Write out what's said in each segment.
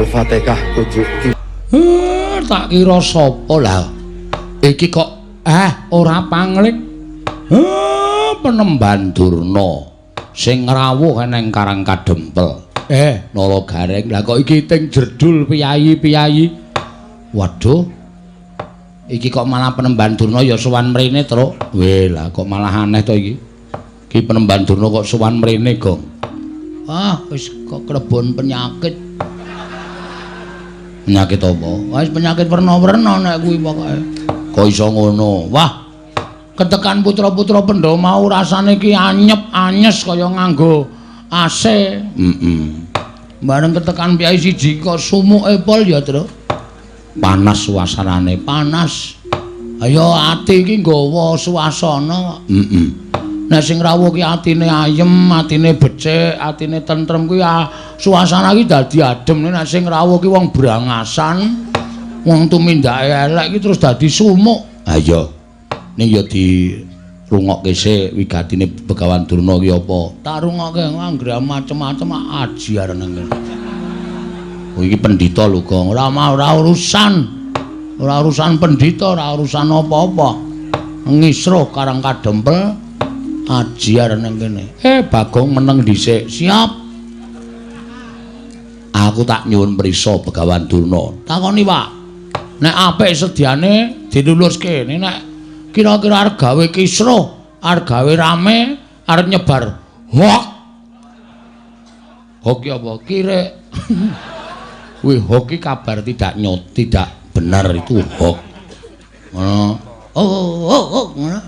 Al-Fatihah kudu Tak kira sapa lah. Iki kok ora pangling. Penemban Durna sing ngrawuh nang Karang Kadempel. Nala Gareng, lah kok iki ting jerdul piyayi-piyayi. Waduh. Iki kok malah Penemban Durna ya sowan mrene, Truk. Weh, lah kok malah aneh to iki. Iki Penemban Durna kok sowan mrene, Gong. Ah, wis kok klebon penyakit. Penyakit apa? Wis penyakit werna-werna nek kuwi pokoke. Kok iso ngono? Wah. Ketekan putra-putra Pandhawa mau rasane iki anyep-anyes kaya nganggo AC. Heeh. Bareng ketekan piyai siji kok sumuke pol ya, Truk. Panas suasanane, panas. Ayo ati iki nggawa suasana kok. Heeh. Nek sing rawuh ki atine ayem, atine becik, atine tentrem kuwi suasana iki dadi adem. Nek sing rawuh ki wong brangasan, wong tumindake elek iki terus dadi sumuk. Ha iya. Ning ya dirungokke sik wigatine Begawan Durna ki apa? Tak rungokke anggere macem-macem aji arep nang kene. Oh iki pendhita lho, Gong. Ora ora urusan. Ora urusan pendhita, ora urusan apa-apa. Ngisruh Karang Kadempel aji arep nang kene. Bagong meneng dhisik. Siap. Aku tak nyuwun prisa Begawan Durna. Takoni, Pak. Nek apik sediane diluluske. Nek kira-kira arep gawe kisruh, arep gawe rame, arep nyebar hoak. Hoak ki apa? Kirek. Kuwi hoak ki kabar tidak nyot, tidak benar itu hoak. Ngono. Oh, ngono.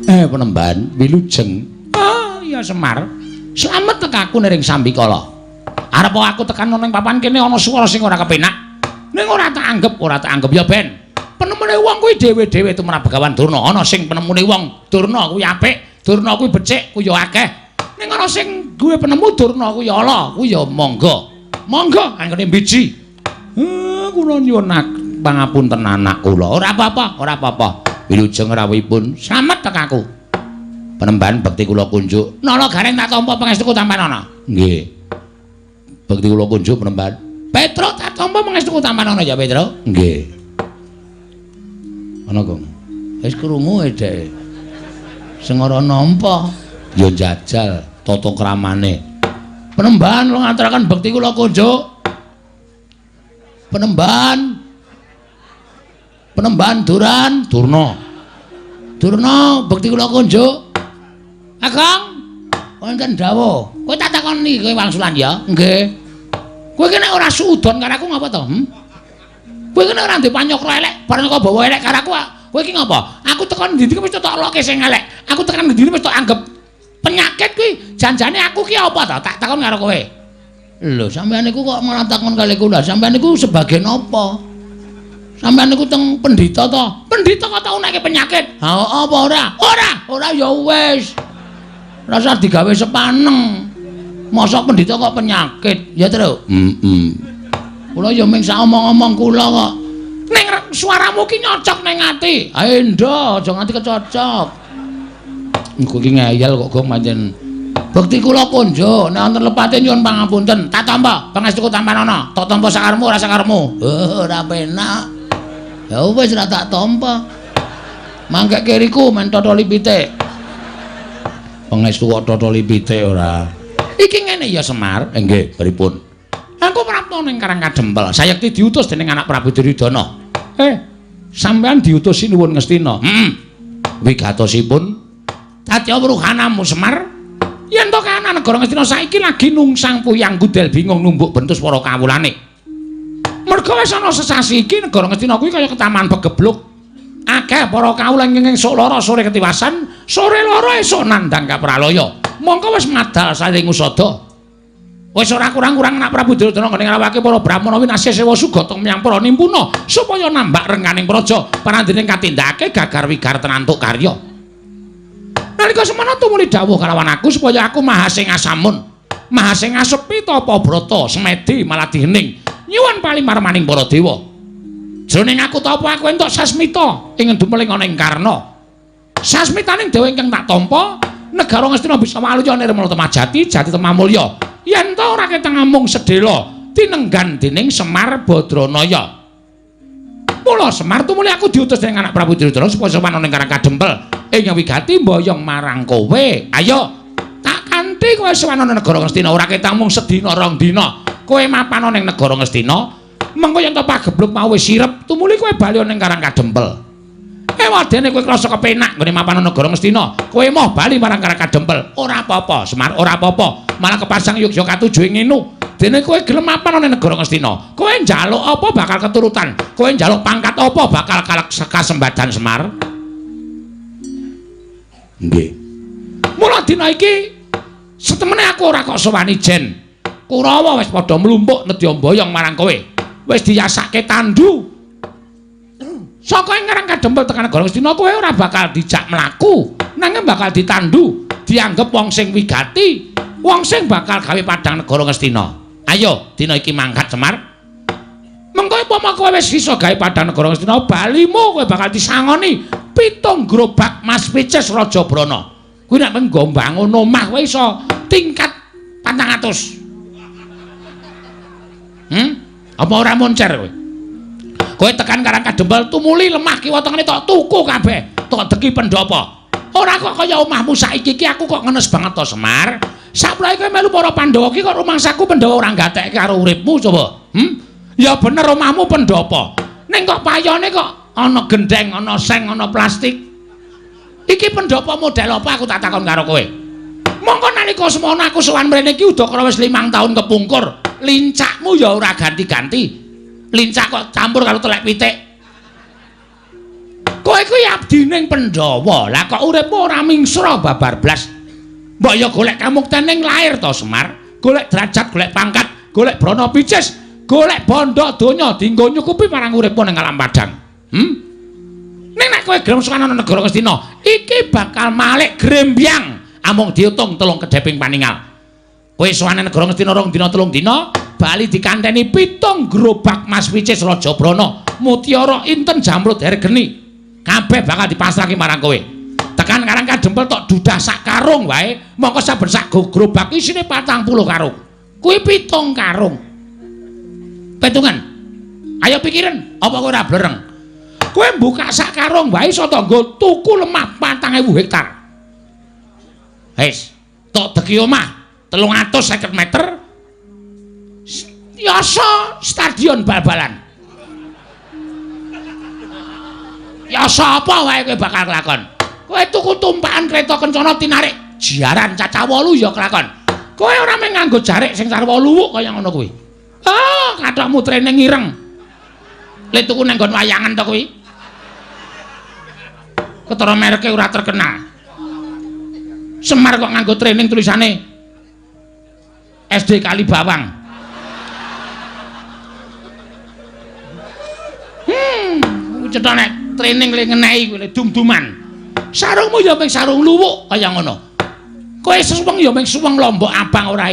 Penemban wilujeng. Ah, iya Semar. Slamet tekaku niring sambikala. Arep aku tekan nang papan kene ana swara sing ora kepenak. Ning ora tak anggep, ora tak anggep ya ben. Penemune wong kuwi dhewe-dhewe tumrap Begawan Durna. Ana sing penemune wong Durna kuwi apik, Durna kuwi becik, kuwi ya akeh. Ning ana sing duwe penemu Durna kuwi ala, kuwi ya monggo. Monggo anggone mbiji. Kula nyuwun pangapunten anak kula. Ora apa-apa, ora apa-apa. Wilujeng rawuhipun. Slamet tekaku. Penemban bekti kula kunjuk. Nala Gareng tak tampa pangestuku tampanana. Nggih. Bekti kula kunjuk Penemban. Petruk tak tampa pangestuku tampanana ya, Petruk. Nggih. Ana, Gong. Wis krungu dheke. Sing ora nampa ya njajal tata kramane. Penemban kula ngaturaken bekti kula kunjuk. Penemban. Penemban Duran, Durna. Durna bekti kula kunjuk. Kakang, wonten dawuh. Kowe tak takoni kowe wangsulan ya? Nggih. Kowe iki nek ora suudon karo aku ngapa to? Kowe iki nek ora ndek panyokra elek, bareng kok bawa elek karo aku, kowe iki ngapa? Aku tekan ndi-ndi wis tok loke sing elek. Aku tekan ndi-ndi wis tok anggep penyakit kuwi. Janjane aku ki apa to? Tak takon karo kowe. Lho, sampeyan niku kok malah takon kali kula. Sampeyan niku sebagai napa? Sampeyan niku teng pendhita to? Pendhita kok tau nekke penyakit? Ha apa ora? Ora, ora ya wis. Rasa digawe sepaneng. Mosok pendhita kok penyakit, ya Truk? Heeh. Kula ya mung sak omong-omong kula kok. Ning suaramu ki nyocok ning ati. Ae ndo, aja nganti kecocok. Engko iki ngeyel kok Gong pancen. Bekti kula kunjuk, nek wonten lepate nyuwun pangapunten. Tak tampa pangestuku tampanana. Tak tampa sakarepmu ora sakarepmu. Oh, ora penak. Ya wis ora tak tampa. Mangke kiriku men totoli pitik. Pangestu kok totoli pitik ora. Iki ngene ya Semar. Nggih, pripun? Aku prapta ning Karang Kadempel. Sayekti diutus dening anak Prabu Duryudana. Sampeyan diutus sinuwun Ngastina. Heeh. Wigatosipun Satya Wruhanamu Semar. Yen to kahanan negara Ngastina saiki lagi nungsang puyang gudel bingung numbuk bentus para kawulane. Merga wis ana sesasi iki negara Ngastina kuwi kaya ketaman begebluk. Akeh para kawula ingkang esuk lara sore ketiwasan, sore lara esuk nandhang kapralaya. Mongko wis madal saling usada. Wis ora kurang-kurang anak Prabu Duryudana nggone ngrawake para brahmana winasya sewa sugata menyang para nimpuna supaya nambak rengganing praja parandene katindakake gagar wigar tenantuk karya. Nalika semana tumuli dawuh kalawan aku supaya aku mahasingasamun, mahasingasepi tapa brata semedi maladi hening nyuwun palimarmaning para dewa. Jroning aku tapa aku entuk sasmita ing dumeling ana ing Karna. Sasmitaning dewa ingkang tak tampa negara Ngastina bisa waluya nirmala temajati jati temamulya. Yen ta ora ketang amung sedhela Tinenggan dening Semar Badranaya. Mula Semar tumuli aku diutus dening anak Prabu Duryudana supaya sowan ning Karang Kadempel ing wigati mboyong marang kowe. Ayo tak kanthi kowe sowan ana negara Ngastina, ora ketang mung sedina rong dina. Kowe mapan ning negara Ngastina, mengko yen to pagebluk mau wis sirep, tumuli kowe bali ning Karang Kadempel. Ewadene kowe krasa kepenak nggone mapan negara Ngastina, kowe moh bali marang Karang Kadempel. Ora apa-apa, Semar, ora apa-apa. Malah kepasang yogya katujuh ngene. Dene kowe gelem mapan ana negara Ngastina, kowe njaluk apa bakal keturutan, kowe njaluk pangkat apa bakal kasembadan Semar. Nggih. Mula dina iki setemene aku ora kok sowan ijen. Kurawa wis padha mlumpuk nedya mboyong marang kowe. Wis diyasake tandu. Saka ing Karang Kadempel tekan negara Ngastina kowe ora bakal dijak mlaku, nanging bakal ditandu, dianggep wong sing wigati, wong sing bakal gawe padhang negara Ngastina. Ayo dina iki mangkat Semar. Mengko upama kowe wis iso gawe padhang negara Ngastina, balimu kowe bakal disangoni 7 gerobak Mas Picis Raja Brana. Kuwi nek menggo mbangun omah kowe iso tingkat 400. Apa ora moncer kowe? Kowe tekan Karang Kadempel tumuli lemah kiwa tengene tok tuku kabeh, tok deki pendhapa. Ora kok kaya omahmu saiki iki aku kok ngenes banget to Semar. Saplae kowe melu para Pandhawa iki kok rumangsaku Pandhawa ora gatekke karo uripmu coba. Ya bener omahmu pendhapa. Ning kok payone kok ana gendeng, ana seng, ana plastik. Iki pendhapa model apa aku tak takon karo kowe. Mongko nalika semono aku sowan mrene iki udakara wis 5 tahun kepungkur. Lincakmu ya ora ganti-ganti. Lincak kok campur karo telek pitik. Kowe kuwi abdining Pandhawa. Lah kok uripmu ora mingsra babar blas. Mbok ya golek kamukten ning lair to Semar, golek derajat, golek pangkat, golek brana picis, golek bondo donya dienggo nyukupi marang uripmu ning alam padang. Ning nek kowe gelem sowan ana negara Ngastina, iki bakal malik grembyang amung diutung 3 kedheping paningal. Kowe sowan negara Ngastina 2 dina 3 dina, bali dikanteni 7 gerobak Mas Picis Raja Brana, mutiara inten jamrud hergeni. Kabeh bakal dipasrahke marang kowe. Tekan Karang Kadempel tok dudah sak karung wae, mongko saben sak gerobak isine 40 karung. Kuwi 7 karung. Petungan. Ayo pikiran, apa kowe ora blereng? Kowe mbuka sak karung wae iso nggo tuku lemah 4000 hektar. Wis, tok deki omah 350 meter. Yasa stadion bal-balan. Yasa apa wae kowe bakal kelakon? Kowe tuku tumpakan kereta kencana tinarik jaran cacah 8 ya kelakon. Kowe ora mung nganggo jarik sing sarwa luwuk kaya ngono kuwi. Ah, kathokmu training ireng. Le tuku nang nggon wayangan to kuwi. Ketara mereke ora terkenal. Semar kok nganggo training tulisane SD Kalibawang. Cetha nek training le ngenehi kuwi dum-duman. Sarungmu ya mung sarung luwuk kaya ngono. Kowe suweng ya mung suweng lombok abang ora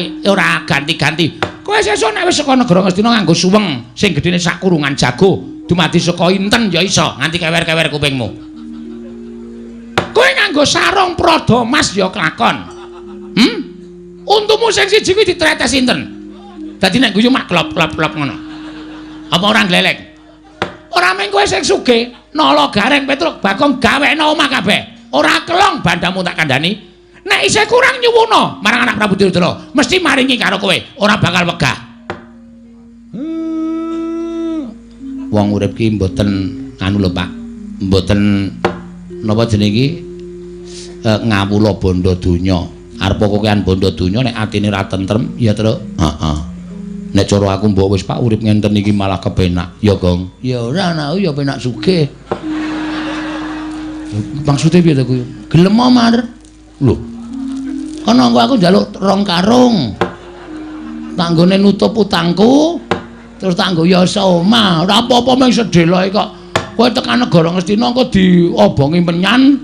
ganti-ganti. Kowe sesuk nek wis saka negara Ngastina nganggo suweng sing gedene sak kurungan jago, dumadi saka inten ya iso nganti kewer-kewer kupingmu. Kowe nganggo sarung prada mas ya kelakon. Untumu sing siji kuwi ditretes inten. Dadi nek guyu mak klop-klop-klop ngono. Apa ora gleleng? Ora mung kowe sing sugih, Nala Gareng Petruk Bagong gawekno omah kabeh. Ora kelong bandamu tak kandhani. Nek isih kurang nyuwuna marang anak Prabu Duryudana, mesti maringi karo kowe, ora bakal wegah. Wong urip ki mboten anu lho Pak. Mboten napa jenenge iki ngawula bondo donya. Arep kokean bondo donya nek atine ora tentrem ya, Truk. Heeh. Nek cara aku mbok wis Pak urip ngenten iki malah kepenak. Ya, Gong. Ya ora anakku ya penak sugih. Maksude piye to kuwi? Gelem Mar. Lho. Kono engko aku njaluk 2 karung. Tanggone nutup utangku, terus tanggo yasa omah. Ora apa-apa mung sedheloke kok. Kowe tekan negara Ngastina engko diobongi menyan,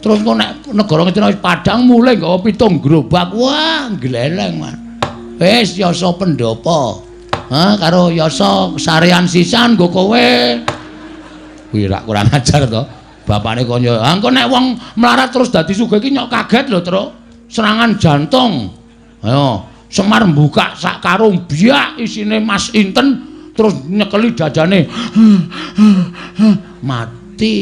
terus engko nek negara Ngastina wis padhang mulih nggawa 7 gerobak. Wah, gleleng, Mas. Wis yasa pendhapa. Ha karo yasa sarean sisan nggo kowe. Kuwi rak kurang ajar to. Bapane kon yo, engko nek wong melarat terus dadi sugih iki nyok kaget lho, Truk. Serangan jantung. Ayo, Semar mbuka sak karung biak isine Mas Inten terus nyekeli dadane. Mati.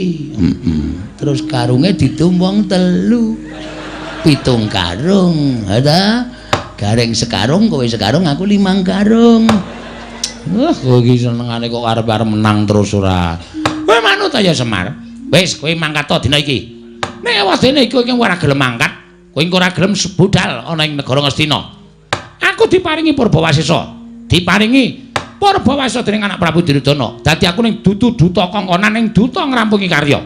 Terus karunge didum wong 3. 7 karung. Ha ta? Gareng sekarung, kowe sekarung, aku 5 karung. Wah, kowe iki senengane kok arep-arep menang terus ora. Kowe manut ya Semar. Wis, kowe mangkat to dina iki. Nek wadene iki kowe ora gelem mangkat, kowe engko ora gelem budal ana ing negara Ngastina. Aku diparingi Purbawasesa. Diparingi Purbawasesa dening anak Prabu Duryudana. Dadi aku ning dudu duta kongkonan ning duta ngrampungi karya.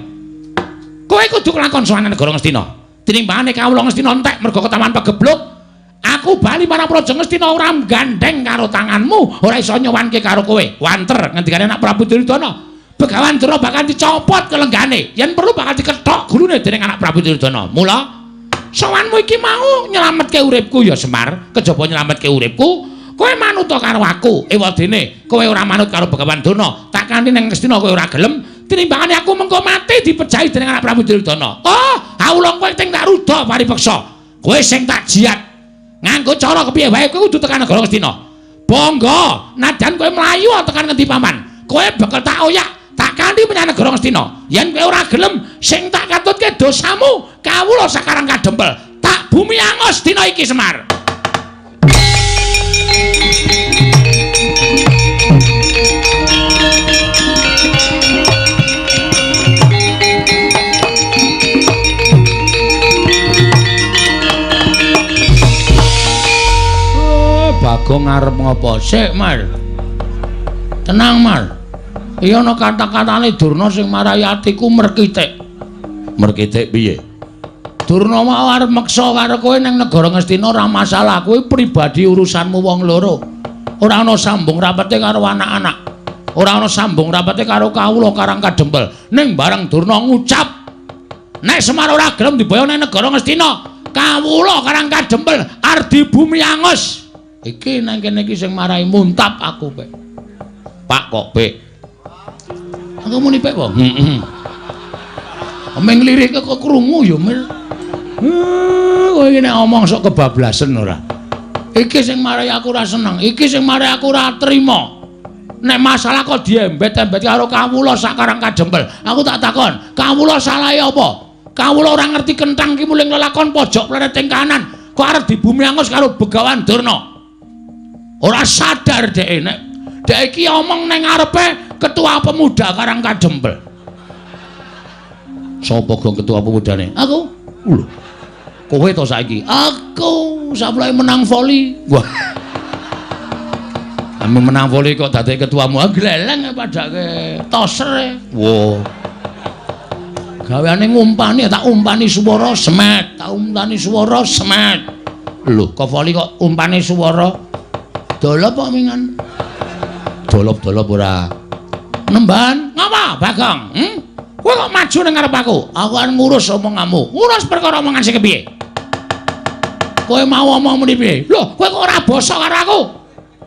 Kowe kudu kelakon sowan negara Ngastina. Tinimbangane kawula Ngastina entek mergo ketaman pegebluk. Aku bali marang Praja Ngastina ora gandeng karo tanganmu, ora iso nyowanke karo kowe. Wanter ngendikane anak Prabu Duryudana. Begawan Durna bakal dicopot kelenggane, yen perlu bakal dikethok gulune dening anak Prabu Duryudana. Mula sowanmu iki mau nyelametke uripku ya Semar, kejaba nyelametke uripku, kowe manut karo aku. Ewadene kowe ora manut karo Begawan Durna, tak kanthi ning Ngastina kowe ora gelem, tinimbangane aku mengko mati dipejahi dening anak Prabu Duryudana. Oh, awula kowe sing tak ruda paripeksa. Kowe sing tak jiat. Nganggo cara kepiye wae kowe kudu tekan negara Ngastina. Bangga, nadyan kowe mlayu tekan ngendi paman. Kowe bakal tak oyak, tak kanthi menyang negara Ngastina. Yen kowe ora gelem, sing tak katutke dosamu, kawula sakarang kadempel. Tak bumi angus dina iki Semar. Bagong arep ngopo? Sik, Mar. Tenang, Mar. Iya ana kata-katane Durna sing marai atiku merkitik. Merkitik piye? Durna mau arep meksa karo kowe ning negara Ngastina ora masalah, kowe pribadi urusanmu wong loro. Ora ana sambung rapete karo anak-anak. Ora ana sambung rapete karo kawula Karang Kadempel. Ning bareng Durna ngucap, nek Semar ora gelem diboyong ning negara Ngastina, kawula Karang Kadempel ardi bumi angus. Iki nang kene iki sing marai muntap aku, Pek. Pak kok, Pek. Aku muni Pek apa? Heeh. Omeng lirik kok krungu ya, Mir. Kowe iki nek omong sok kebablasen ora. Iki sing marai aku ora seneng, iki sing marai aku ora trima. Nek masalah kok diembet-embet karo kawula sakarang kadempel. Aku tak takon, kawula salahe apa? Kawula ora ngerti kenthang ki muling lelakon pojok plereting kanan. Kok arep dibumi angus karo Begawan Durna. Ora sadar dhek nek dhek iki omong ning ngarepe ketua pemuda Karang Kadempel. Sapa gong ketua pemudane? Aku. Lho. Kowe to saiki? Aku sapleke menang voli. Wah. Ame menang voli kok dadi ketuamu. Ah gleleng padake toser. Wah. Gaweane ngumpani, tak umpani swara semet, tak umpani swara semet. Lho, kok voli kok umpane swara? Dolop kok mingan. Dolop-dolop ora. Nemban, ngapa Bagong? Kowe kok maju ning ngarep aku? Aku arep ngurus omonganmu. Ngurus perkara omongan sing kepiye? Kowe mau omong muni piye? Lho, kowe kok ora basa karo aku?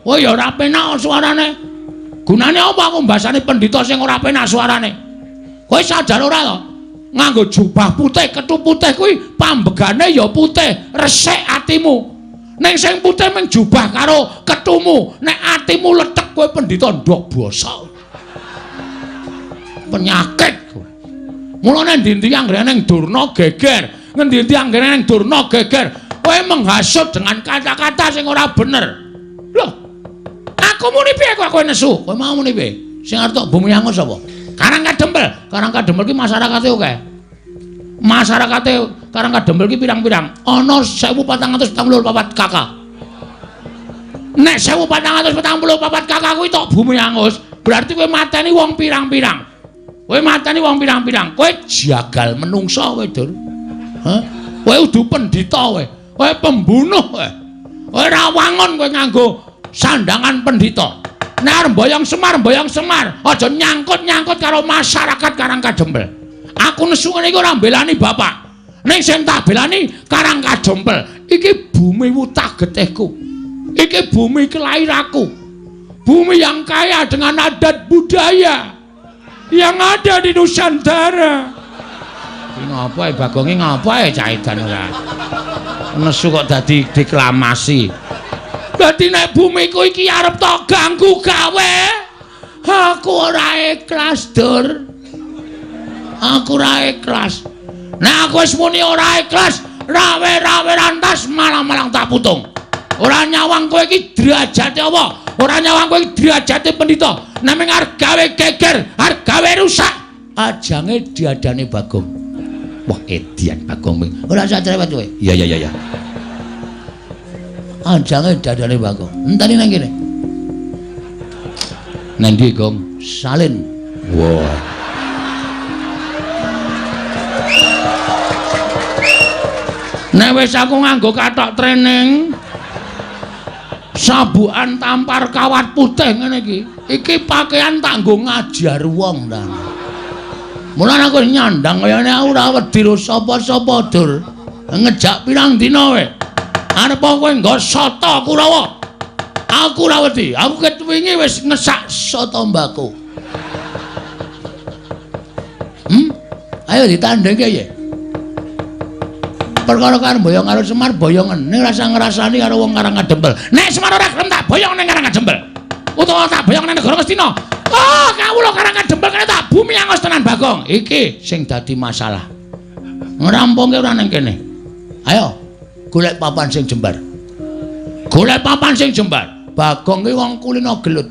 Kowe ya ora penak suarane. Gunane apa aku mbasani pendhita sing ora penak suarane? Kowe sadar ora to? Nganggo jubah putih, kethu putih kuwi pambegane ya putih, resik atimu. Ning sing putih mung jubah karo kethumu, nek atimu lethek kowe pendhita ndok basa. Penyakit kowe. Mulane endi-endi anggere ning Durna geger, ngendi-endi anggere ning Durna geger, kowe menghasut dengan kata-kata sing ora bener. Lho, aku muni piye kok kowe nesu? Kowe mau muni piye? Sing arep tok bumi angus sapa? Karang Kadempel. Karang Kadempel ki masyarakate akeh. Masyarakate Karang Kadempel ki pirang-pirang? Ana 1444 KK. Nek 1444 KK kuwi tok bumi angus, berarti kowe mateni wong pirang-pirang. Kowe mateni wong pirang-pirang. Kowe jagal menungsa kowe, Dur. Hah? Kowe udu pendhita kowe. Kowe pembunuh kowe. Kowe ora wangun kowe nganggo sandangan pendhita. Nek arep mboyong Semar, mboyong Semar, aja nyangkut-nyangkut karo masyarakat Karang Kadempel. Aku nesu ngene iki ora mbelani bapak. Ning sing tak belani Karang Kadempel. Iki bumi wutah getihku. Iki bumi kelahiranku. Bumi yang kaya dengan adat budaya yang ada di Nusantara. Iki ngapa e Bagonge ngapa e cah edan ora? Nesu kok dadi deklamasi. Dadi nek bumiku iki arep tok ganggu gawe, aku ora ikhlas, Dur. Aku ora ikhlas. Nek aku wis muni ora ikhlas, rawe-rawe rantas malang-malang tak putung. Ora nyawang kowe iki derajate apa? Ora nyawang kowe iki derajate pendhita. Namung arep gawe geger, arep gawe rusak. Ajange diadane Bagong. Wah, edian Bagong. Ora usah cerewet kowe. Iya iya iya. Ajange diadane Bagong. Enteni nang kene. Nang ndi, Gong? Salin. Wah. Nek wis aku nganggo kathok training, sabukan tampar kawat putih ngene iki. Iki pakaian tak nggo ngajar wong ta. Mulane aku nyandang kayane aku ora wedi ro sapa-sapa, Dur. Ngejak pirang dina kowe. Arep kowe nggo soto Kurawa. Aku ora wedi. Aku ket wingi wis ngesak soto mbako. Ayo ditandhengke ya. Perkara karo boyong karo Semar boyongen ning rasa ngrasani karo wong Karang Kadempel. Nek Semar ora gelem tak boyong ning Karang Kadempel. Utawa tak boyong ning negara Ngastina. Oh, kawula Karang Kadempel kene tak bumi angos tenan Bagong. Iki sing dadi masalah. Ngrampungke ora ning kene. Ayo, golek papan sing jembar. Golek papan sing jembar. Bagong ki wong kulino gelut.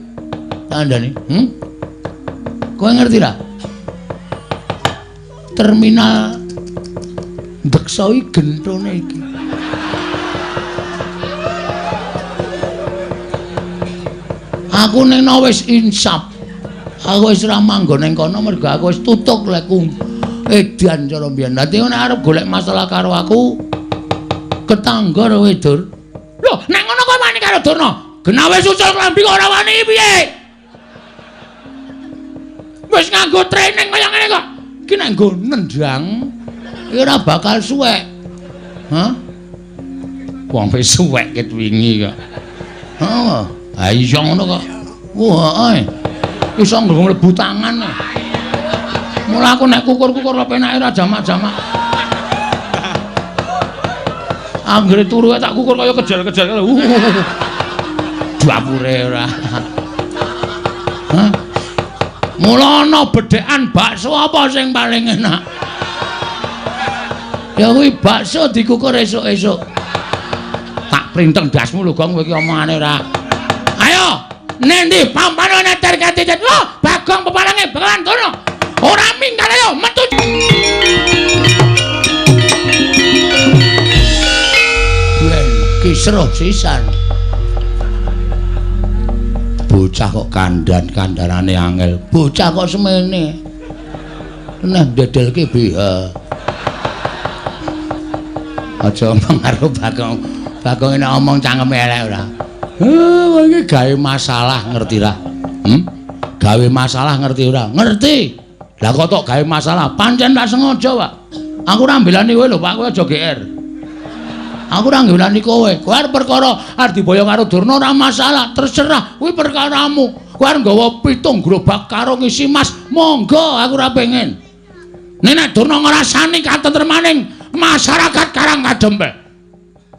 Kandhane, Kowe ngerti ra? Terminal Deksa iki genthone iki. Aku ning wis insaf. Aku wis ora manggon ning kono mergo aku wis tutuk leku edan cara mbiyen. Dadi nek arep golek masalah karo aku ketangga kowe, Dur. Lho, nek ngono kowe wani karo Durna. Genah wis ucul klambi kok ora wani piye? Wis nganggo training kaya ngene kok. Iki nek nggo nendang ora bakal suwek. Hah? Wong wis suwek ket wingi kok. Heeh. Ha iya ngono kok. Wah, heeh. Iso mlebu tangan. Mula aku nek kukur-kukur penake ora jamak-jamak. Anggere turu tak kukur kaya kejel-kejel. Dapure ora. Hah? Mula ana bedhekan bakso apa sing paling enak? Ya kuwi bakso dikukur esuk-esuk. Tak printeng ndasmu lho, Gong, kowe iki omongane ora. Ayo, nendi pampane neter katitet. Wah, Bagong pepalange Begawan Durna. Ora minggat ayo metu. Ben kisruh sisan. Bocah kok kandhan-kandhanane angel. Bocah kok semene. Neh ndedelke BH. Aja omong karo Bagong. Bagong nek omong cangkeme elek ora. Heh, iki gawe masalah ngerti ra? Gawe masalah ngerti ora? Ngerti. Lah kok tok gawe masalah? Pancen tak sengaja, Pak. Aku ora mbelani kowe lho, Pak. Kowe aja GR. Aku ora mbelani kowe. Kowe arep perkara arep diboyong karo Durna ora masalah, terserah. Kuwi perkaramu. Kowe arep nggawa 7 gerobak karo ngisi mas, monggo, aku ora pengen. Nek Durna ngrasani katentremaning masyarakat Karang Kadempel.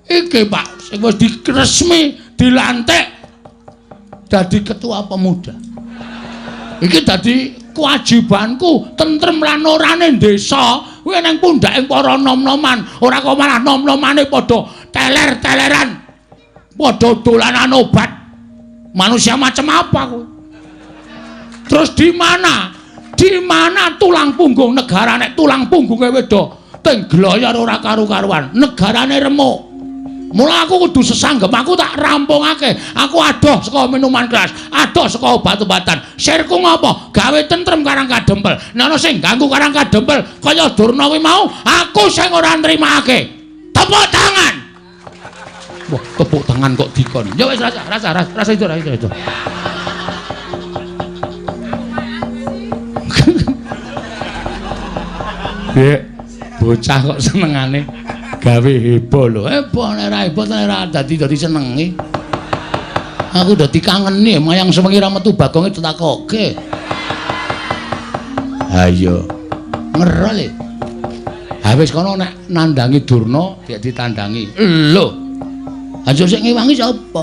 Iki Pak sing wis diresmi dilantik dadi ketua pemuda. Iki dadi kewajibanku tentrem lan orane desa kuwi nang pundhake para nom-noman, ora kok malah nom-nomane padha teler-teleran, padha dolanan obat. Manusia macam apa kuwi? Terus di mana? Di mana tulang punggung negara nek tulang punggunge wedo teng gloyor ora karu-karuan, negarane remuk. Mula aku kudu sesanggem, aku tak rampungake. Aku adoh saka minuman keras, adoh saka obat-obatan. Sirku ngopo? Gawe tentrem Karang Kadempel. Nek ana sing ganggu Karang Kadempel kaya Durna kuwi mau, aku sing ora nrimake. Tepuk tangan. Wah, tepuk tangan kok dikon. Ya wis rasa, rasa, rasa itu, rasa itu. Dek, bocah kok senengane gawe heboh lho. Heboh nek ora heboh nek ora dadi senengi. Aku dadi kangeni mayang sewengi ra metu Bagonge ditakoke. Ha iya. Ngerol e. Ha wis kono nek nandangi Durna dik ditandangi. Lho. Aja sing ngewangi sapa?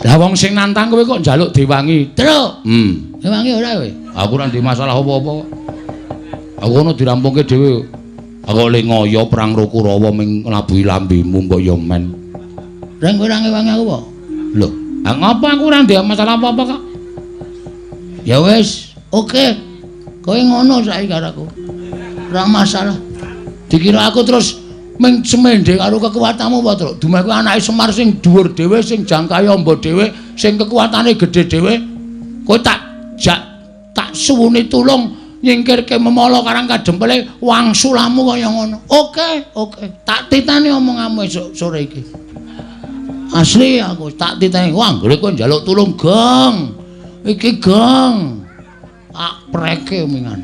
Lah wong sing nantang kowe kok njaluk diwangi. Truk. Diwangi ora kowe? Aku ora ndek masalah apa-apa kok. Aku ono dirampungke dhewe. Aku le ngoyo perang karo Kurawa ming nglabuhi lambemu mbok ya men. Reng kowe ora ngewangi aku apa? Lho, ha ngopo aku ora ndek masalah apa-apa kok. Ya wis, oke. Kowe ngono saiki karo aku. Ora masalah. Dikira aku terus ming semende karo kekuatanmu apa, Truk? Dumeh kuwi anake Semar sing dhuwur dhewe, sing jangkahe amba dhewe, sing kekuatane gedhe dhewe. Kowe tak jak tak suwuni tulung nyingkirke memala karang kadempele wangsulamu kaya ngono. Oke, oke. Tak titani omonganmu esuk sore iki. Asli aku tak titani. Wah, anggere kowe njaluk tulung, Gong. Iki Gong. Tak preke mingan.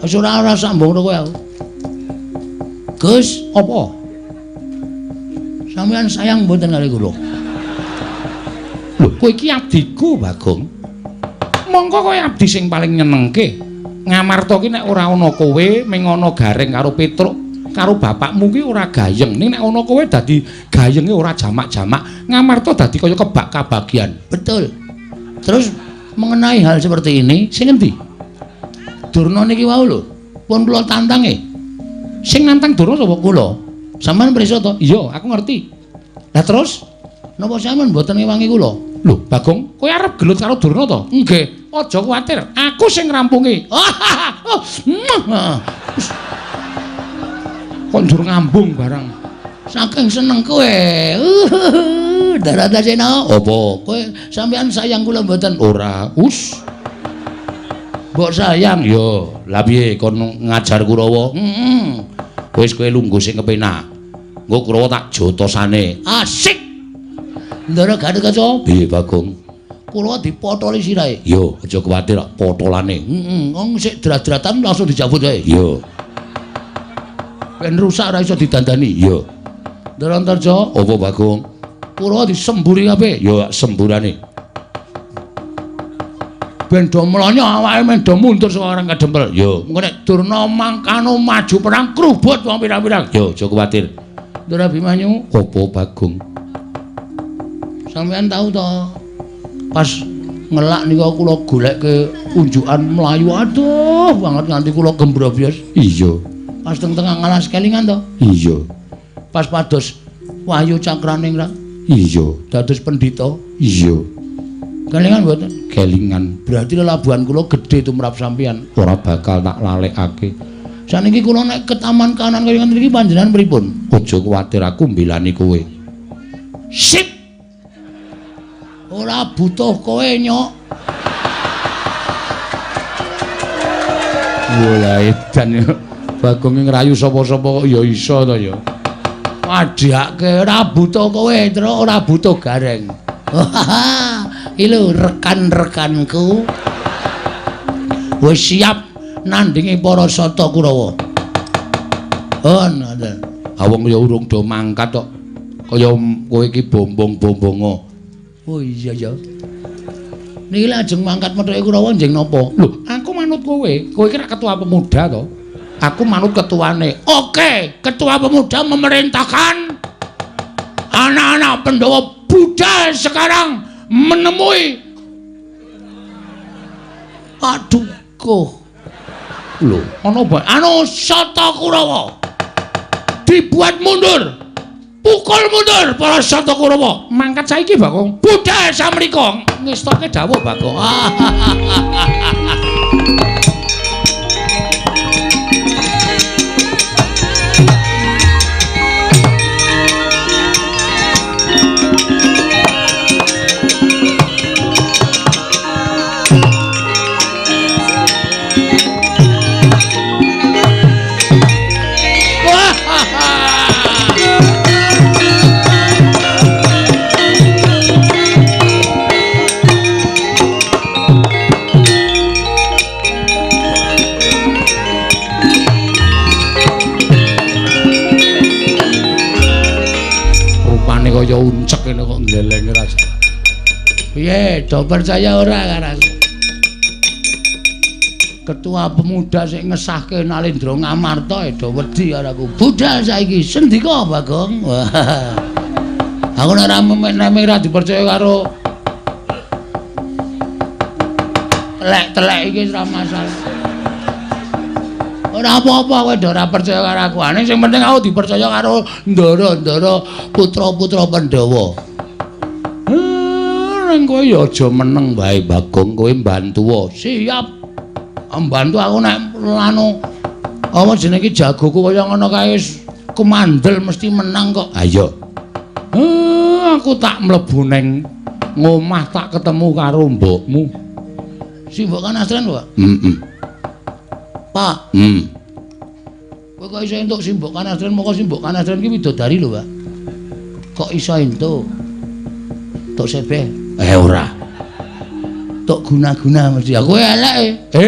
Wis ora sambung kowe aku. Gus, apa? Sampeyan sayang mboten kali kula? Lho, kowe iki abdiku, Bagong. Mongko kowe abdi sing paling nyenengke. Ngamarta ki nek ora ana kowe, ming ana Gareng karo Petruk, karo bapakmu ki ora gayeng. Ning nek ana kowe dadi gayenge ora jamak-jamak. Ngamarta dadi kaya kebak kabagian. Betul. Terus mengenai hal seperti ini, sing endi? Durna niki wau lho, pun kula tantange. Sing nantang Durna sapa? Kula. Sampeyan pirsa to? Iya, aku ngerti. Lah terus napa sampeyan mboten ngewangi kula? Lho, Bagong, kowe arep gelut karo Durna to? Nggih. Aja kuwatir, aku sing ngrampungi. Kok njur ngambung barang. Saking seneng kowe. Daratasena. Apa? Kowe sampeyan sayang kula mboten? Ora. Us. Mbok sayang ya. Lah piye kon ngajar Kurawa? Heeh. Wis kowe lungguh sing kepenak. Engko Kurawa tak jotosane. Asik. Ndara Gatotkaca. Piye Bagong? Kurawa dipotoli sirahe. Yo, aja kuwatir potolane. Heeh, wong sik drat-dratan langsung dijabut wae. Yo. Ben rusak ora iso didandani. Yo. Ndara Antarja, apa Bagong? Kurawa disemburi kabeh. Yo semburane. Ben do mlonyo awake men do mundur saka orang kadempel. Yo, engko nek Durna mangkano maju perang krubut wong pirang-pirang. Yo, aja kuwatir. Ndara Abimanyu, apa Bagong? Sampeyan tau to pas ngelak nika kula golekke unjukan mlayu aduh banget nganti kula gembrobyos. Iya. Pas teng tengah ngalas kelingan to? Iya. Pas pados Wahyu Cakraning ra? Iya. Dados pendhita? Iya. Kelingan mboten? Kelingan. Berarti lelabuhan kula gedhe tumrap sampeyan. Ora bakal tak lalekake. Saniki kula nek ke taman kanan kaya ngene iki panjenengan pripun? Aja kuwatir aku mbelani kowe. Sip. Ora butuh kowe, Nyok. Walah edan yo. Bagong ngrayu sapa-sapa kok ya iso to ya. Padhake ora butuh kowe, Truk, ora butuh Gareng. Iki lho rekan-rekanku wis siap nandingi para Sata Kurawa. Oh, ngoten. Ha wong ya urung do mangkat kok. Kaya kowe iki bombong-bombongo. Oh iya ya. Niki lajeng mangkat methuke Kurawa njeng napa? Lho, aku manut kowe. Kowe iki rak ketua pemuda to. Aku manut ketuane. Oke, ketua pemuda memerintahkan anak-anak Pandhawa budal sekarang menemui Paduka. Lho, ana apa? Anu Sata Kurawa. Dibuat mundur. Pukul mundur para Sata Kurawa. Mangkat saiki, Bagong. Budal samrika. Ngestoke dawuh, Bagong. Kaya uncek ngene kok nglelenge raja. Piye, do percaya ora karo aku? Ketua pemuda sing ngesahke Nalendra Ngamarta do wedi karo aku. Budal saiki, sendika Bagong. Aku nek ora nek ora dipercaya karo telek-telek iki ora masalah. Ora apa-apa kowe ora percaya karo aku. Ane sing penting aku dipercaya karo ndara-ndara putra-putra Pandhawa. Ning kowe ya aja meneng wae Bagong, kowe mbantuwa. Siap. Mbantu aku nek anu apa jenenge iki jagoku kaya ngono kae wis kemandel mesti menang kok. Ayo. Aku tak mlebu ning ngomah tak ketemu karo mbokmu. Si mbok Kanastren, Pak? Heeh. Pak. Kowe kok iso entuk si mbok Kanastren, moko si mbok Kanastren ki widodari lho, Pak. Kok iso entuk? Tok sebeh? Ora. Tok guna-guna mesti. Aku elek e.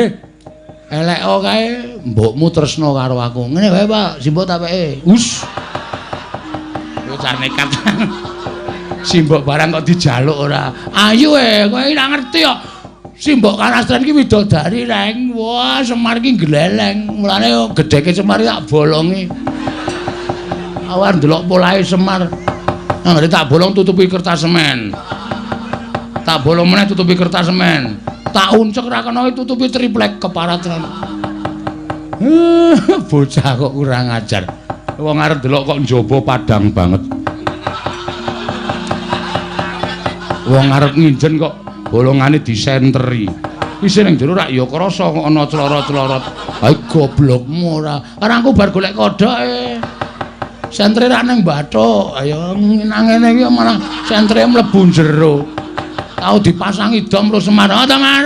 Elek kae mbokmu tresna karo aku. Ngene wae, Pak, si mbok tak peke. Us. Bocah nekat. Simbok barang kok dijaluk ora. Ayo kowe ora ngerti kok. Simbok Kanastren ki widodari reng. Wah, Semar ki gleleng. Mulane gedheke Semar tak bolongi. Awar ndelok polahe Semar. Anggere tak bolong tutupi kertas semen. Tak bolong meneh tutupi kertas semen. Tak uncek ra kena tutupi triplek keparat. Bocah kok kurang ajar. Wong arep ndelok kok njaba padang banget. Wong arep nginjen kok bolongane disenteri. Isih ning jero rak ya krasa kok ana clorot-clorot. Ha goblokmu ora. Arangku bar golek kodhoke. Sentere rak ning bathuk. Ayo nang ngene iki malah sentere mlebu jero. Tau dipasangi dom terus Semar. Ha ta, Mar?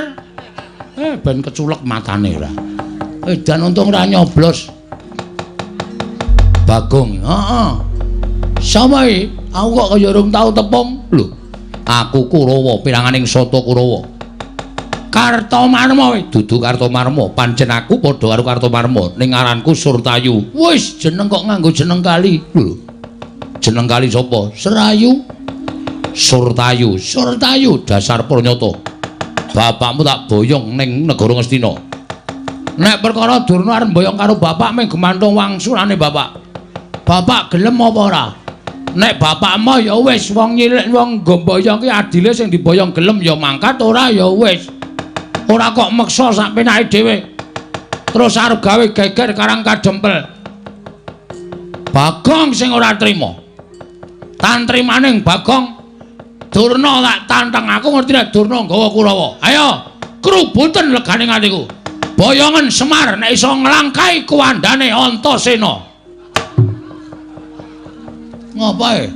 Ben keculek matane ora. Dan untung ora nyoblos. Bagong, heeh. Sapa iki? Aku kok kaya urung tau tepung. Lho, aku Kurawa, piranganing Sata Kurawa. Kartomarma kowe? Dudu Kartomarma, pancen aku padha karo Kartomarma. Ning aranku Surtayu. Wis, jeneng kok nganggo jeneng kali. Lho. Jeneng kali sapa? Serayu. Surtayu, Surtayu dasar pranyata. Bapakmu tak boyong ning negara Ngastina. Nek perkara Durna arep mboyong karo bapak mung gemantung wangsulane bapak. Bapak gelem apa ora? Nek bapakmu ya wis wong nyilik wong nggo mboyong ki adile sing diboyong gelem ya mangkat, ora ya wis. Ora kok meksa sak penake dhewe. Terus arep gawe geger karang kadempel. Bagong sing ora trima. Tantrimaning Bagong Durna tak tantang aku ngerti nek Durna nggawa Kurawa. Ayo, krubuten legane atiku. Boyongen Semar nek iso nglangkai kuwandane Antasena. Ngopo e?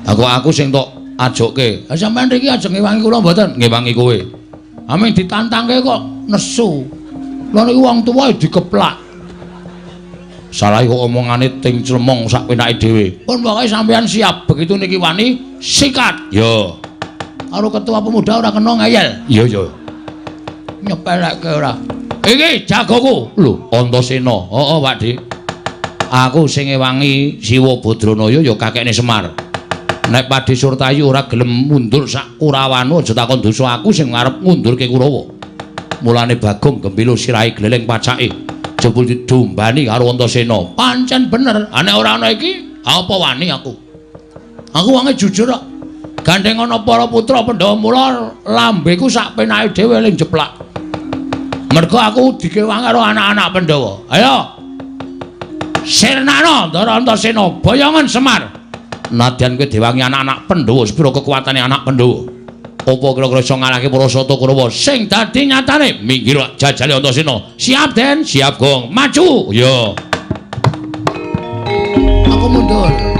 Aku sing tok ajokke. Ha sampean mriki ajeng ngewangi kula mboten? Ngewangi kowe. Aming ditantangke kok nesu. Lha niku wong tuwa dikeplak. Salah kok omongane ting clemong sak penake dhewe. Pun pokoke sampean siap begitu niki wani sikat. Yo. Karo ketua pemuda ora kena ngeyel. Iya iya. Nyepelekke ora. Iki jagoku. Lho, Antasena. Heeh, Pak Dik. Aku sing ngewangi Siwa Badranaya ya kakekne Semar. Nek Padhe Surtayu ora gelem mundur sak Kurawanu aja takon dosa aku sing arep ngundurke Kurawa. Mulane Bagong gembilo sirahe gleleng pacake. Jebul didombani karo Antasena. Pancen bener. Ha nek ora ana iki, apa wani aku? Aku wonge jujur kok. Gandeng ana para putra Pandhawa mula lambeku sak penake dhewe ling jeplak. Mergo aku dikewang karo anak-anak Pandhawa. Ayo. Sirnana Ndara Antasena, boyongen Semar. Nadyan kowe diwangi anak-anak Pandhawa, sepira kekuatane anak Pandhawa? Apa kira-kira iso ngalahke para Sata Kurawa? Sing dadi nyatane minggir jajale Antasena. Siap, Den? Siap, Gong. Maju. Ya. Aku mundur.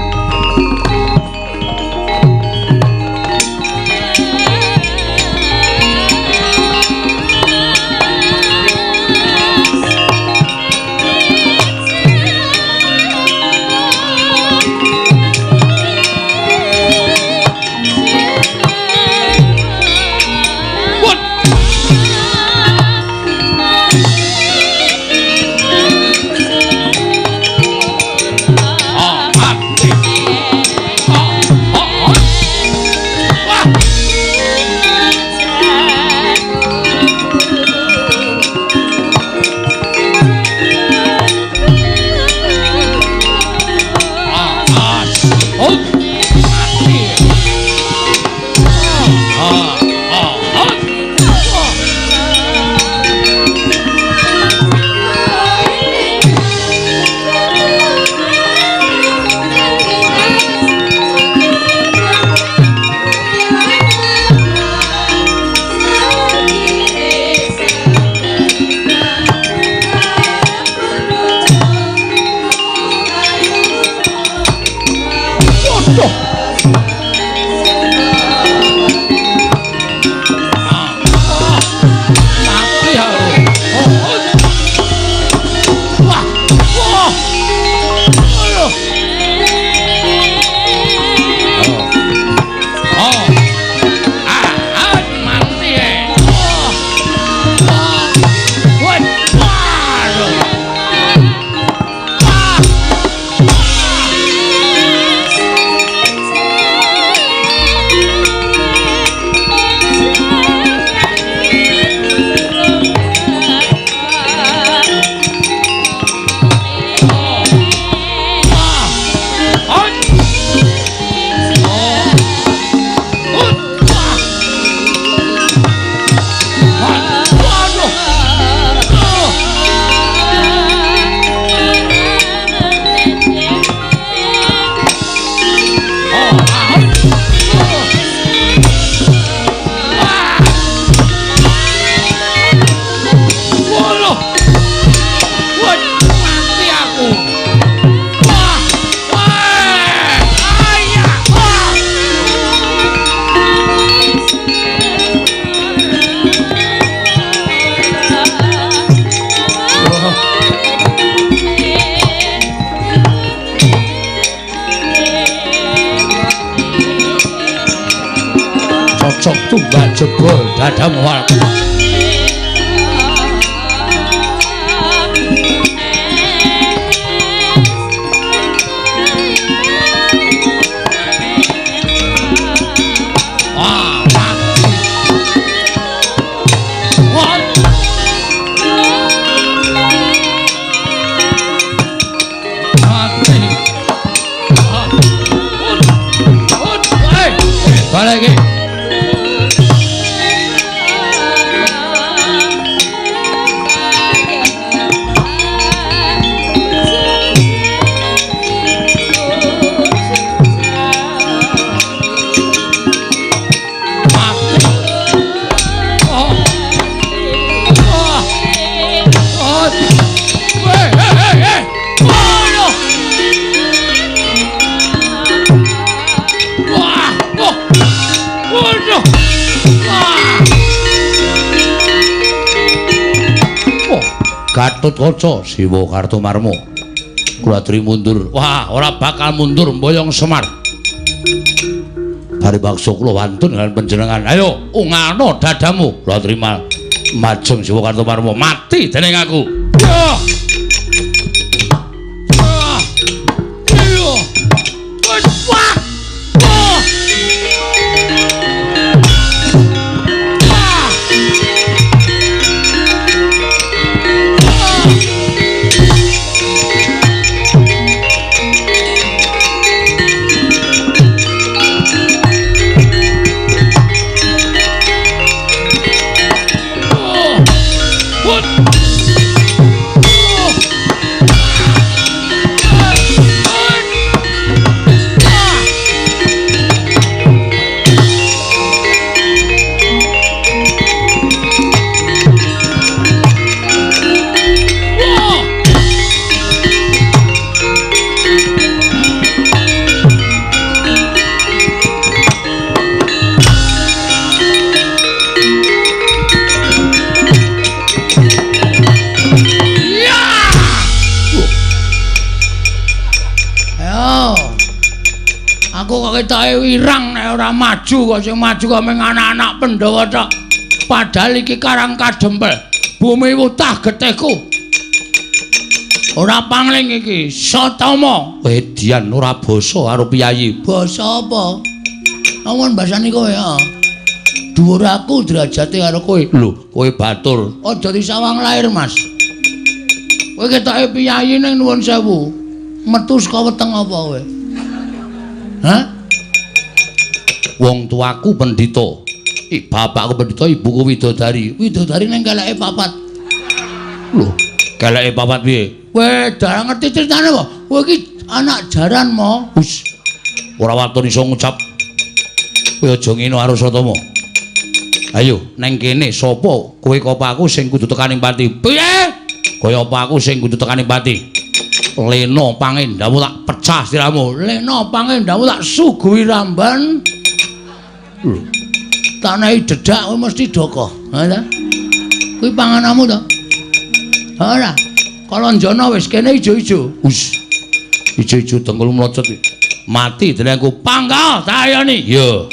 Mati aku. Wah. Wah. Aduh. Oh. Ah, mati. Oh. Wah. Waduh. Wah. Wah. Oh. Oh. Wah. Waduh. Oh. Oh. Ah. Waduh. Wah, mati aku. Wah. Wah. Ayah. Wah. Oh. Cocok tumbak jebol dadamu wal. Wah, mati. Wah. Mati. Ah. Ut. Ut. Eh, balik iki. Mati. Oh. Oh. Oh. Hei, hei, hei, hei. Waduh. Wah, oh. Waduh. Wah. Oh, Gatotkaca Siwa Kartomarma. Kula aturi mundur. Wah, ora bakal mundur mboyong Semar. Bari bakso kula wantun dengan panjenengan. Ayo, ungano dadamu. Kula terima majeng Siwa Kartomarma. Mati dening aku. Ya. Ah. Iya. Wah. Wah. Wah. Oh. Wut. Oh. Ah. Wah. Ya. Ayo. Aku kok ketoke wirang nek ora maju kok sing maju kok mung anak-anak Pandhawa tok. Padahal iki Karang Kadempel, bumi wutah getihku. Ora pangling iki, Satama. Edian ora basa karo piyayi. Basa apa? Amun basane kowe ya. Dhuwur aku derajate karo kowe. Lho, kowe batur. Aja disawang lair, Mas. Kowe ketoke piyayi ning nuwun sewu. Metu saka weteng apa kowe? Hah? Wong tuaku pendhita. Bapakku pendhita, ibuku widodari. Widodari ning keleke papat. Lho, keleke papat piye? Kowe darah ngerti ceritane apa? Kowe iki anak jaran mo. Hus. Ora waton iso ngucap. Kowe aja ngene karo Satama. Ayo, neng kene sapa kowe apa aku sing kudu tekaning pati? Piye? Kaya apa aku sing kudu tekaning pati? Lena pangendamu tak pecah siramu. Lena pangendamu tak suguhi ramban. Lho. Tak nehi dedak kowe mesti dokoh. Ha ta? Kuwi pangananmu to? Ora. Kalanjana wis kene ijo-ijo. Wis. Ijo-ijo dengkul mlocot. Mati dening aku. Pangkal tayoni. Ya.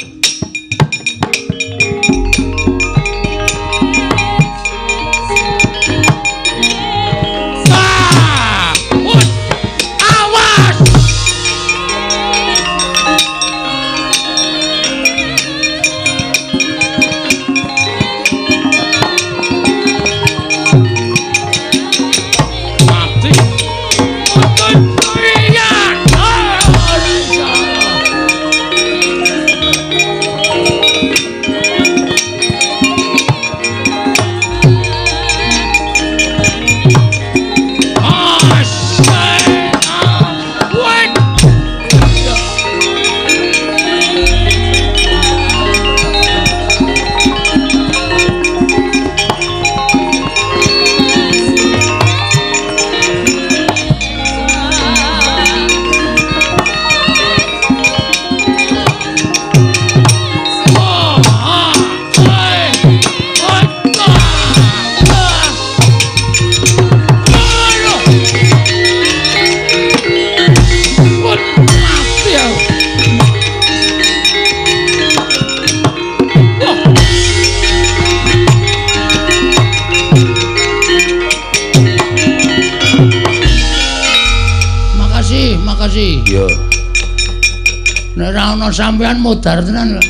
Sampean modar tenan.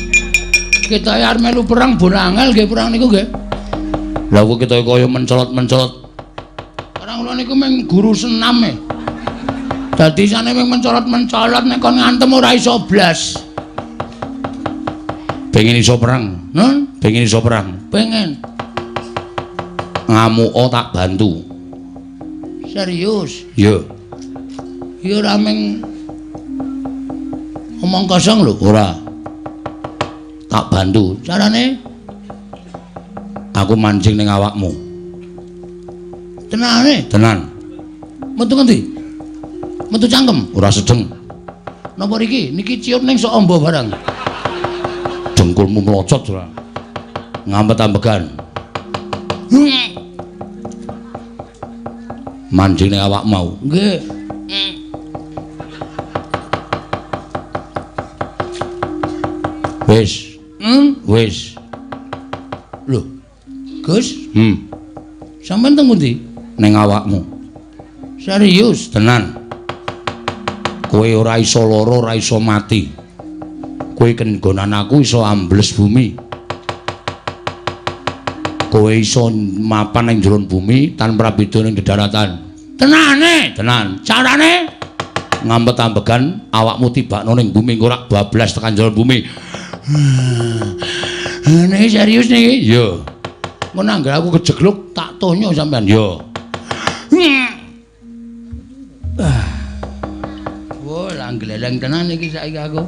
Kita arep melu perang bon angel nggih perang niku nggih. Lah kok kita kaya mencolot-mencolot. Perang kula niku mung guru senam e. Dadi sane mung mencolot-mencolot nek kon ngantem ora iso blas. Pengen iso perang, nun? Pengen iso perang. Pengen. Ngamuka tak bantu. Serius? Iya. Ya ora mung omong kosong lho, ora. Tak bantu. Carane aku mancing ning awakmu. Tenane? Tenan. Metu ngendi? Metu cangkem? Ora sedeng. Napa riki? Niki ciut ning sok amba barang. Dengkulmu mlocot ora. Ngampet-ambegan. Mancing ning awak mau. Nggih. Wis. Wis. Lho. Gus? Sampeyan teng pundi? Ning awakmu. Serius? Tenan. Kowe ora iso lara, ora iso mati. Kowe kenggonan aku iso ambles bumi. Kowe iso mapan ning jero bumi tanpa beda ning dedaratan. Tenane? Tenan. Carane? Ngampet-ambegan awakmu tibakno ning bumi engko ora bablas tekan jero bumi. Niki serius niki? Iya. Mun anggere aku kejegluk tak tonyo sampean. Iya. Wah, langgleleng tenan iki saiki aku.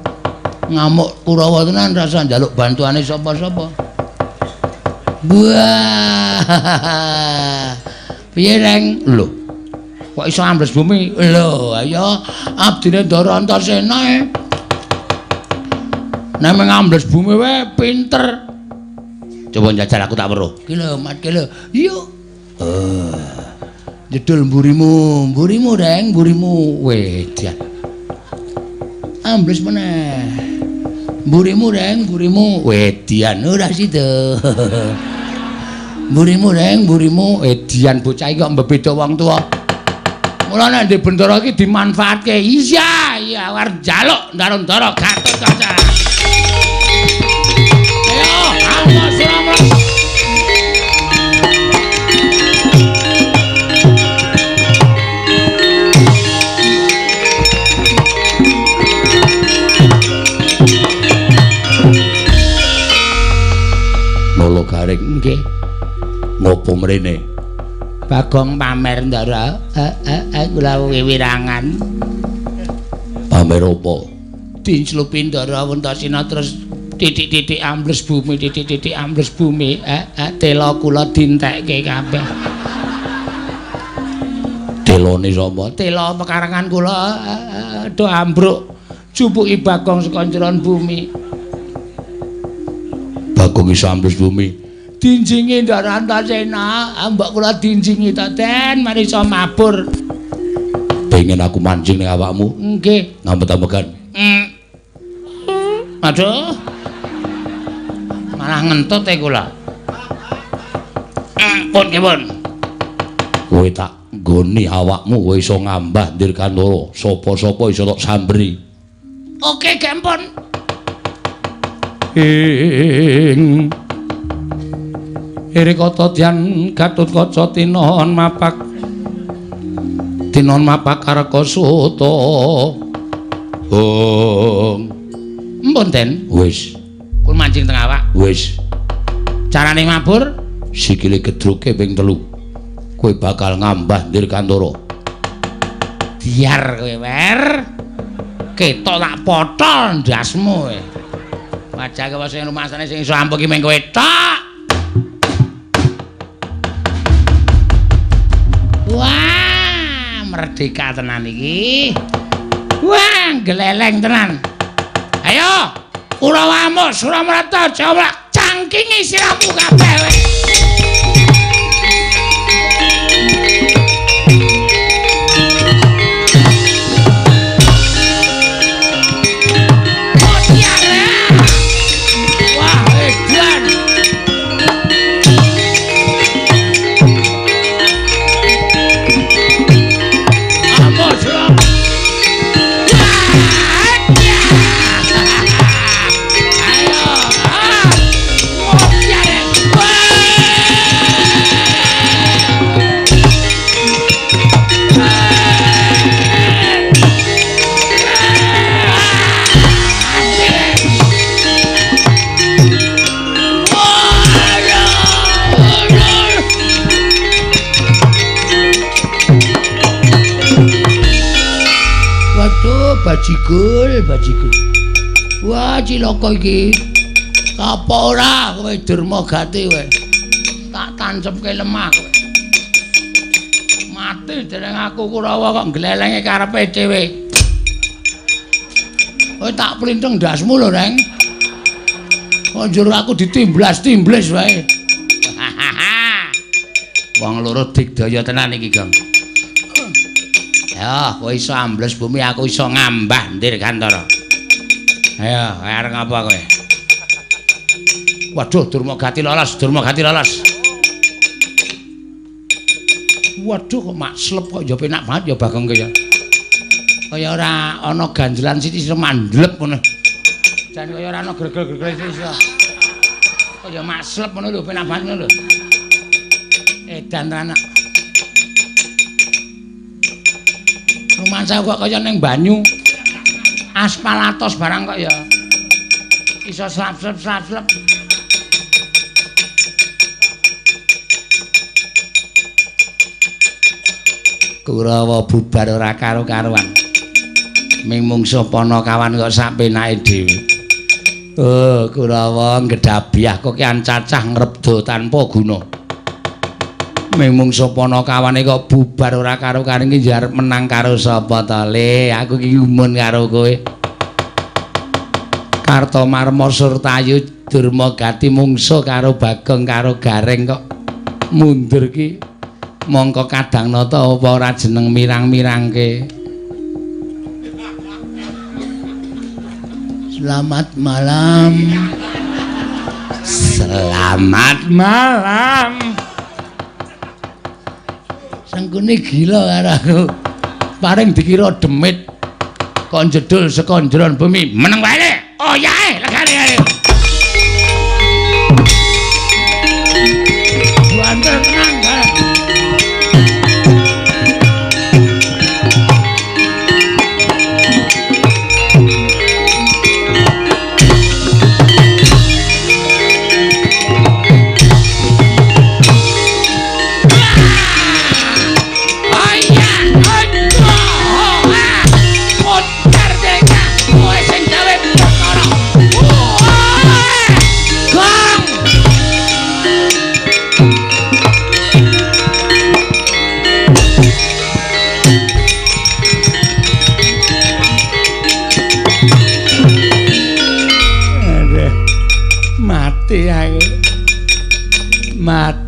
Ngamuk Kurawa tenan rasa njaluk bantuane sapa-sapa. Wah. Piye, Reng? Lho. Kok iso ambles bumi? Lho, ayo abdine Ndara Antasena e. Nek ngambles bumi wae pinter. Coba njajal aku tak weruh. Ki lho, Mat, ki lho. Yuk. Jedul mburimu, mburimu Reng, mburimu. Wedan. Ambles meneh. Mburimu Reng, mburimu. Wedian ora sida. Mburimu Reng, mburimu. Edian bocah iki kok mbebeda wong tuwa. Mula nek ndek bendara iki dimanfaatke. Iya, iya arep njaluk Ndara-ndara Gatotkaca. Ayo, awas ora. Nolo garing nggih. Ngopo mrene? Bagong pamer Ndara. Kula wiwirangan. Pamer apa? Dinclupi Ndara Antasena terus titik-titik ambles bumi, titik-titik ambles bumi. Tela kula dintekke kabeh. Telone sapa? Tela pekarangan kula do ambruk. Jupuki Bagong saka njeron bumi. Bagong iso ambles bumi. Dinjingi Ndara Antasena, mbok kula dinjingi to, Den, mari iso mabur. Pengen aku mancing ning awakmu? Nggih. Ngambet-ambekan. Aduh. Malah ngentut e kula. Pun nggih, pun. Kowe tak nggoni awakmu kowe iso ngambah Dirgantara. Sapa-sapa iso tok samberi. Oke, gempon. Ing Irikata dyan Gatotkaca tinon mapak. Tinon mapak kareka suta. Hong. Mpun, Den. Wis. Kul mancing teng awak. Wis. Carane mabur sikile gedruke ping 3. Kowe bakal ngambah Dirgantara. Diar kowe, Wer. Ketok tak potol ndasmu kowe. Wajah kowe sing rumasane sing iso ampuh ki mung kowe tok. Wah, merdeka tenan iki. Wah, gleleng tenan. Ayo, Kurawa amuk Suramrata Jawa cangkingi siramu kabeh kowe. Bajigul, bajigul. Wah, cilaka iki. Apa ora kowe Durmagati kowe? Tak tancepke lemah kowe. Mati dereng aku Kurawa kok glelenge karepe dhewe. Kowe tak plintheng ndasmu lho, Reng. Kok njur aku ditimblas-timblis wae. Wong loro digdaya tenan iki, Gong. Ya, kowe iso ambles bumi, aku iso ngambah Dirgantara. Ayo, arep ngapa kowe? Waduh, Durmagati lolos, Durmagati lolos. Waduh, kok makslep kok ya penak banget ya Bagong ki ya. Kaya ora ana ganjelan sithik iso mandlep ngono. Jan kaya ora ana gregel-gregel sithik iso. Kaya makslep ngono lho, penak banget ngono lho. Edan tenan. Rumangsa kok kaya ning banyu. Aspal atos barang kok ya. Iso slap-slap-slap. Kurawa bubar ora karo-karuan. Ming mungsuh Panakawan kok sak penake dhewe. Oh, Kurawa ngedhabiah kok kian cacah ngrebda tanpa guna. Ming mungsuh Panakawane kok bubar ora karo-karuan iki arep menang karo sapa to, Le? Aku iki gumun karo kowe. Kartomarma Surtayu Durmagati mungsuh karo Bagong karo Gareng kok mundur ki. Mongko kadang nata apa ora jeneng mirang-mirangke. Selamat malam. Selamat malam. Sengkune gila karo aku. Paring dikira demit. Kon jedul saka njeron bumi. Meneng wae le. Oh yae, legane ae. Banter tenang. Oh!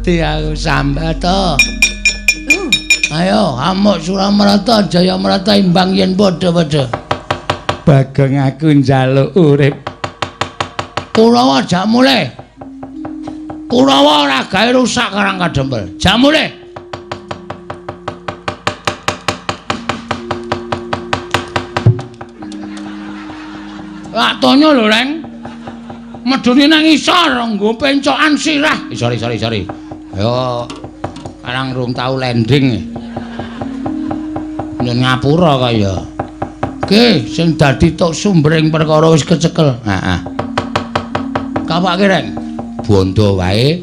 Mati aku sambat to. Ayo, amuk Suramarta, Jayamarta imbang yen padha-padha. Bagong aku njaluk urip. Kurawa jak mulih. Kurawa ora gawe rusak Karang Kadempel. Jak mulih. Lak tonyo lho, Reng. Medune nang isor nggo pencokan sirah. Sorry, sorry, sorry. Ayo karang rung tau landing. Nyun ngapura kaya. Oke, sing dadi tok sumbering perkara wis kecekel. Heeh. Kapake, Reng. Bondo wae.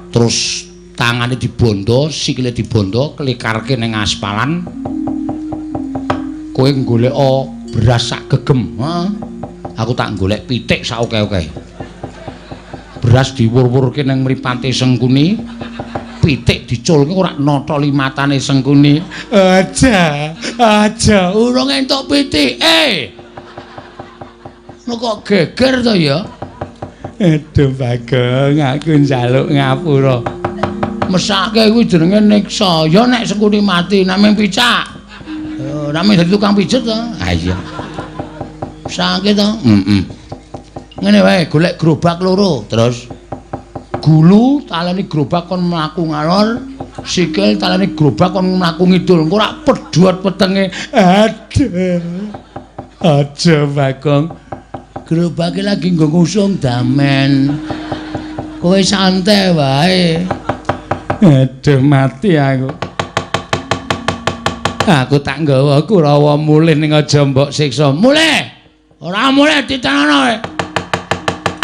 Terus tangane dibondo, sikile dibondo, klikarke ning aspalan. Kowe goleka beras sak gegem. Heeh. Aku tak golek pitik sak oke-oke. Beras diwur-wurke ning mripate Sengkuni, pitik diculke ora nata limatane Sengkuni. Aja, aja urung entuk pitik. Lho kok geger to ya? Aduh Bagong, aku njaluk ngapura. Mesake kuwi jenenge niksa. Ya nek Sengkuni mati namung picak. Ora mung dadi tukang pijet to. Ha iya. Sakit to? Heeh. Ngene wae, golek gerobak loro, terus gulu taleni gerobak kon mlaku ngalor, sikil taleni gerobak kon mlaku ngidul. Engko ora pedhot wetenge. Aduh. Aja Bagong. Gerobake lagi nggo ngusung damen. Kowe santai wae. Aduh mati aku. Aku tak nggawa Kurawa mulih ning aja mbok siksa. Mulih. Ora mulih ditenono kowe.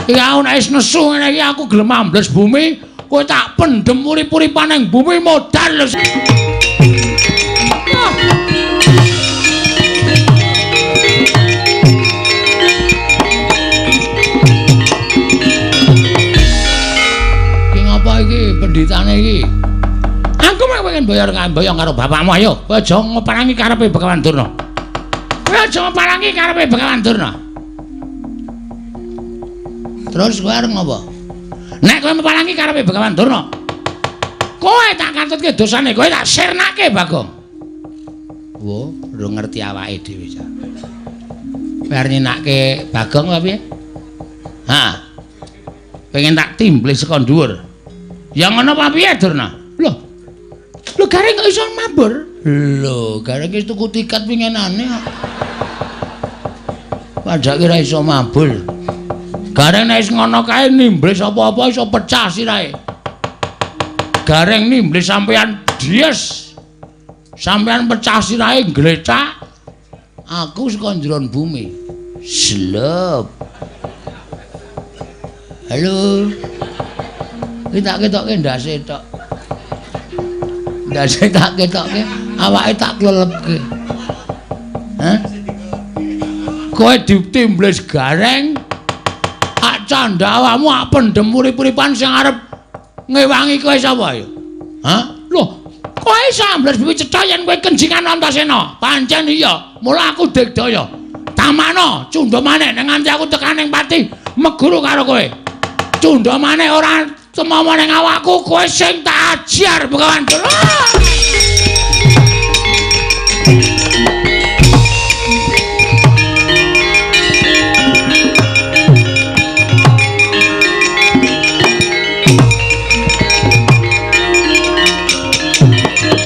Iki aku nek wis nesu ngene iki aku gelem ambles bumi, kowe tak pendhem urip-uripan ning bumi modar lho. Iki ngapa iki pendhitane iki? Aku mek pengen boyong karo bapakmu ayo. Kowe aja ngeparangi karepe Begawan Durna. Kowe aja ngeparangi karepe Begawan Durna. Terus kowe arep ngopo? Nek kowe meparangi karepe Begawan Durna, kowe tak katutke dosane, kowe tak sirnake Bagong. Wo, ora ngerti awake dhewe ta. Kowe arep nyenake Bagong apa piye? Ha. Pengen tak timblis saka dhuwur. Ya ngono apa piye Durna? Lho. Lho gareng kok iso mabur? Lho, gareng wis tuku tiket winginane kok. Padake ora iso mabur. Gareng nek wis ngono kae nimblis apa-apa iso pecah sirahe. Gareng nimblis sampean dies. Sampean pecah sirahe glecak. Aku saka njeron bumi. Slep. Halo. Iki tak ketokke ndase tok. Ndase tak ketokke, awake tak klelepke. Hah? Kowe ditimblis gareng. Candha awakmu ak pendhem urip-uripan sing arep ngewangi kowe sapa ya? Hah? Lho, kowe iso ambles bumi cetha yen kowe kenjingan Antasena. Pancen iya, mula aku digdaya. Tamana cundha maneh nek nganti aku tekan ning pati meguru karo kowe. Cundha maneh ora tumawa ning awakku, kowe sing tak ajar Begawan Durna.